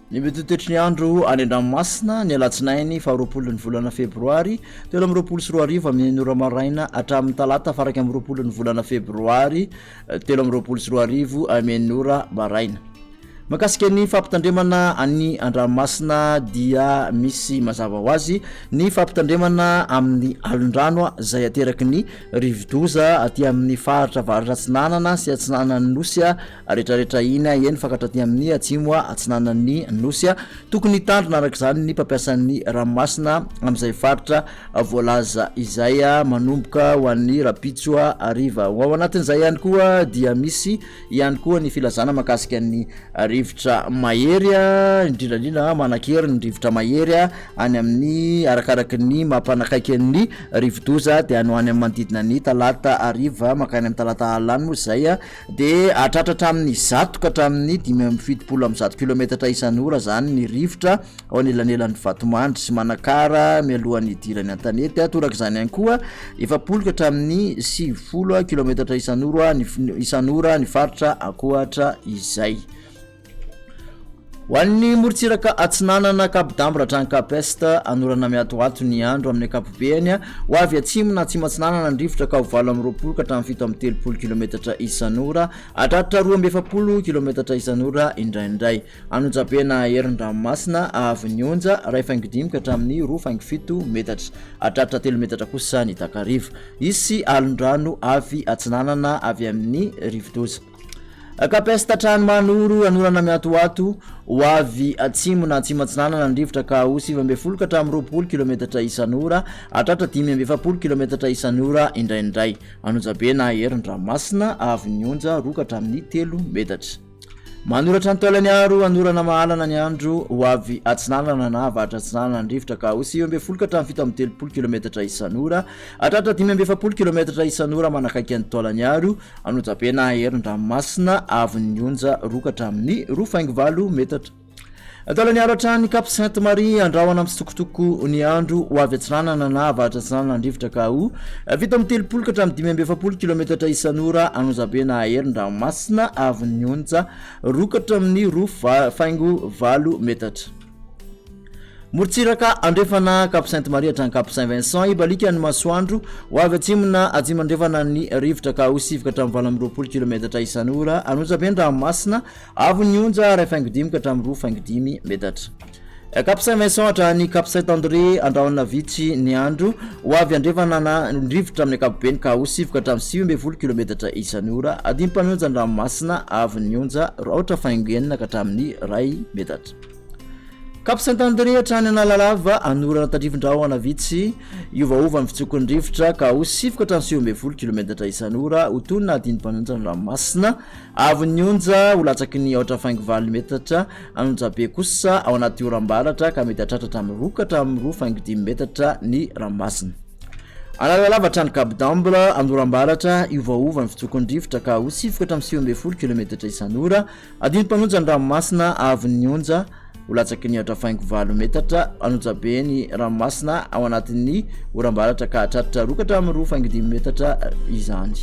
Ny mety ho toetry ny andro any an-dranomasina ny alatsinainy faha-20 ny volana febroary 2023 amin'ny enina ora maraina hatramin'ny talata faha-21 ny volana febroary 2023 amin'ny enina ora maraina. Mahakasika ny fampitandremana any an-dranomasina dia misy mazava ho azy ny fampitandremana amin'ny alondrano izay ateraky ny rivodoza aty amin'ny faritra avaratra atsinanana sy atsinanan'ny nosy retraretra iny eny fankatra aty amin'ny atsimo atsinanan'ny nosy. Tokony hitandrina araka izany ny mpampiasa ny ranomasina amin'izay faritra voalaza izay manomboka ho an'ny rahampitso hariva. Ho ao anatin'izay ihany koa dia misy ihany koa ny filazana mahakasika ny rivotra mahery, indrindra indrindra manan-kery ny rivotra mahery any amin'ny arakaraky ny mampanakaiky ny rivodoza dia any ho any amin'ny manodidina ny talata hariva mankany amin'ny talata alina any moa izay dia hahatratra hatramin'ny 100 ka hatramin'ny 175 kilometatra isan'ora izany ny rivotra ao anelanelan'ny Vatomandry sy Manakara mialohan'ny hidirany an-tanety. Toraka izany ihany koa 40 ka hatramin'ny 90 kilometatra isan'ora ny isan'ora ny faritra ankoatra izay. Ho an'ny morontsiraka atsinanana, Cap d'Ambre hatrany Cap Est, anorana miatoato ny andro amin'ny ankapobeany. Ho avy atsimo na atsimo atsinanana ny rivotra ka ho 28 ka hatramin'ny 37 kilometatra isan'ora, hatratra 42 kilometatra isan'ora indraindray. An'Onjabe na herin-dranomasina avy ny onja, 1.5 ka hatramin'ny 2.7 metatra. Hatratra 3 metatra kosa ny takariva. Hisy alon-drano avy atsinanana avy amin'ny rivodoza. Cap-Est hatrany Mahanoro, anorana miatoato, ho avy atsimo na atsimo atsinanana ny rivotra ka ho 19 ka hatramin'ny 20 kilometatra isan'ora, hatratra 45 kilometatra isan'ora indraindray. An'Onjabe na herin-dranomasina avy ny onja, 2 ka hatramin'ny 3 metatra. Manoratra ny taolany aro anorana mahalana ny andro ho avy atsinanana na avaratra atsinanana ny rivotra ka ho 19 ka hatramin'ny 37 kilometatra isan'ora, hatratra 45 kilometatra isan'ora manakaiky an'i Taolagnaro, An'Onjabe na Herin-dranomasina avon'ny onja 2 ka hatramin'ny 2.8 metatra. Taolagnaro hatrany Cap Sainte Marie, andrahona mitsitokotoko ny andro ho avy atsinanana na avaratra atsinanana ny rivotra ka ho 37 ka hatramin'ny 45 kilometatra isan'ora An'Onjabe na Herin-dranomasina avon'ny onja 2 ka hatramin'ny 2.8 metatra. Morontsiraka andrefana, Cap Sainte Marie hatrany Cap Saint Vincent, hibaliaka ny masoandro, ho avy atsimo na atsimo andrefana ny rivotra ka ho 9 ka hatramin'ny 28 kilometatra isan'ora, An'Onjabe ny ranomasina, avon'ny onja 1.5 ka hatramin'ny 2.5 metatra. Cap Saint Vincent hatrany Cap Saint André, andrahona vitsy ny andro, ho avy andrefana na ny rivotra amin'ny ankapobeny ka ho 9 ka hatramin'ny 19 kilometatra isan'ora, adim-panonja ny ranomasina, avon'ny onja 4.6 ka hatramin'ny 1 metatra. Cap Saint André hatrany Analalava, anorana tandrifin-drahona vitsy, hiovaova ny fitsokon'ny rivotra ka ho 9 ka hatramin'ny 19 kilometatra isan'ora, ho toy ny nahadini-mpanonja ny ranomasina, avon'ny onja ho latsaky ny 4.8 metatra, an'Onjabe kosa ao anaty oram-baratra ka mety hahatratra hatramin'ny 2 ka hatramin'ny 2.5 metatra ny ranomasina. Analalava hatrany Cap d'Ambre, Anoram-baratra, hiovaova ny fitsokon'ny rivotra ka ho 9 ka hatramin'ny 19 kilometatra isan'ora, Adino mpanonja ny ranomasina avon'ny onja ho latsaky ny aotra faingo valo metatra an'Onjabe ny ranomasina ao anatin'ny oram-baratra ka hahatratra 2 ka hatramin'ny 2.5 metatra izany.